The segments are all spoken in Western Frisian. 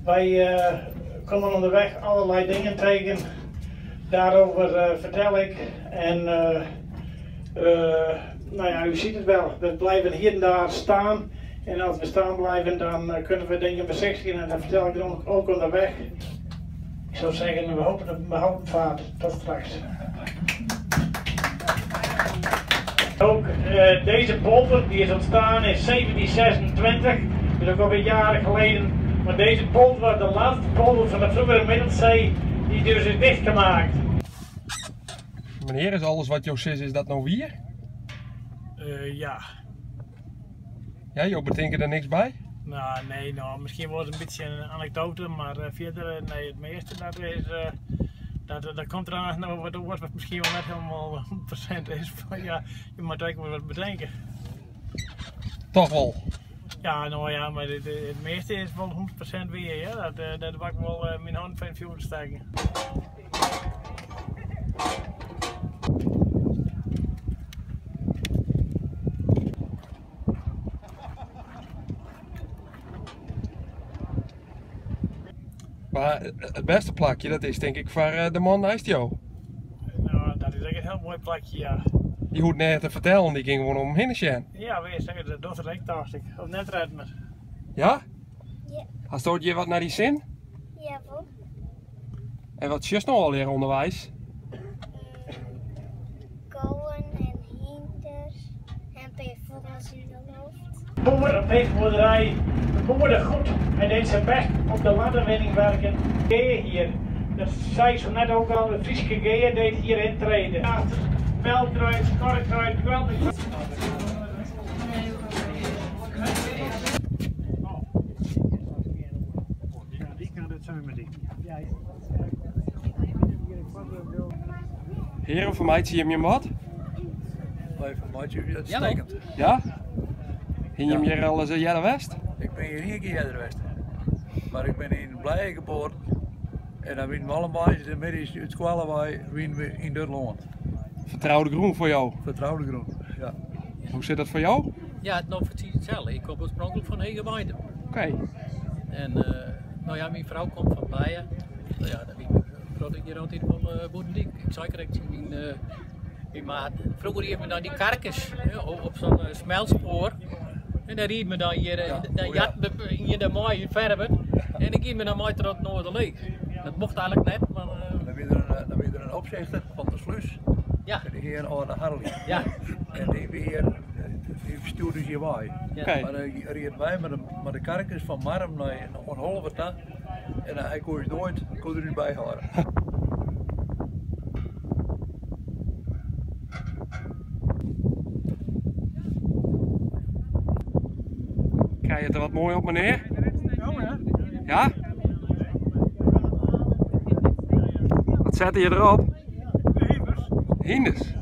Wij komen onderweg allerlei dingen tegen. Daarover vertel ik. En nou ja, u ziet het wel. We blijven hier en daar staan. En als we staan blijven, dan kunnen we dingen bezichtigen. En dat vertel ik dan ook onderweg. Ik zou zeggen, we hopen op behouden vaart. Tot straks. Ook deze polder die is ontstaan in 1726, dus ook alweer jaren geleden. Maar deze polder was de laatste polder van de vroegere Middelzee die dus is dichtgemaakt. Meneer, is alles wat jo sizze, is dat no wier? Ja. Ja, jo betinke der niks by? Nou, nee, nou, miskien wol in bytsje in anekdoate, mar fierder, nee, it measte dat is, dat, dat komt der no wat oars wat miskien wol net hielendal 100% is, mar ja, je moatte ek wol wat betinke. Toch wol? Ja, no ja, mar it measte is wol 100% wier, ja. Dat, dat wol ik wol myn hannen foar yn it fjoer te stekken. Mar it bêste plakje dat is tink ik foar de man neist jo. No, dat is ek in hiel moai plakje, ja. Dy hoecht neat te fertellen, dy kin gewoan om him hinne sjen. Ja, wist, dat docht er ek, tocht ik. Of net, Redmer? Ja? Ja. Hasto it hjir wat nei dyn sin? Jawol. En wat sjochst no allegear ûnderweis? Kowen en hynders en in pear fûgels yn de loft. Boer op deze boerderij bemoeide goed. Hij deed zijn best op de ladderwinning werken. Gea hier, dat sei ik zo net ook al, de Fryske Gea deed hier intrede. Melkkruid, skorrekruid, kwelderkruid. Hearen, fermeitsje jim jim wat? Wy fermeitsje ús uitstekend. Ja? Hiene jim hjir alris earder west? Ik bin hjir ien kear earder west. Mar ik bin yn Blije geboren en dan wienen we alle moandeis de middeis út skoalle wei wienen we yn dit lân. Fertroude grûn foar jo? Fertroude grûn, ja. Hoe sit dat foar jo? Ja, it no presys itselde. Ik kom oarspronklik fan Hegeweidum. Oké. En no ja, myn frou komt fan Blije. No ja, dan wie protte ik hjir altyd wol bûtendyk. Ik sei krekt tsjin myn, myn maat, froeger rieden we dan dy karkes op sa'n smelspoar. En dan rieden we dan hjir, dan jatten we ien der mei út Ferwert en dan giene we dan mei troch it Noarderleech. Dat mocht eigenlik net, mar. Dan wie der, dan wie der in opsichter fan de slús. Ja. En dy hie in âlde Harley. Ja. En dy wie hjir, dy stjoerde ús hjir wei. Ja. Mar dan rieden wy mei de karkes fan Marrum nei oan Holwert ta en hy koe ús noait, koe er ús byhâlde. Krij je it der wat moai op, menear? Ja? Wat sette je derop? Hynders.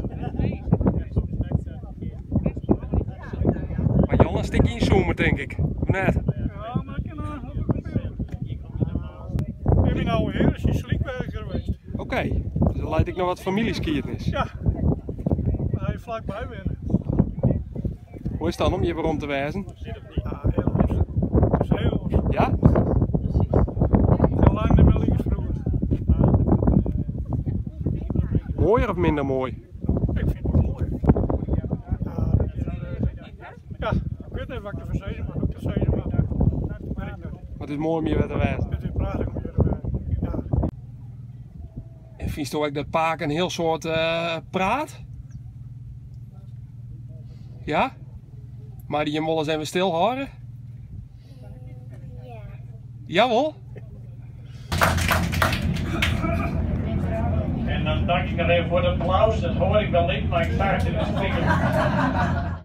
Mar Jan in stikje ynzoome tink ik, of net? Ja, mar ik kin op de kompjûter. Ik bin oude hear is yn Slikberger west. Oké, dus der leit ek noch wat famyljeskiednis. Ja, mar hy flakby wenne. Hoe is it dan om hjir werom te wêzen? Ja, hiel oars. It is hiel oars. Ja? Al lang net mear lykas froeger. Moaier of minder moai? Ik fyn it wol moai. Ja, ik wit net wat ik derfan sizze moat, hoe ik dat sizze moat. Wit ik net. Mar it is moai om hjir wer te wêzen. It is prachtich om hjir te wêzen, ja. En fynsto ek dat pake in hiel soad praat? Ja? Mei dy him wolris even stilhâlde? Ja. Jawol? En dan dank ik noch even foar it applaus, dat hoor ik wel niet, mar ik zag het in de spiegel.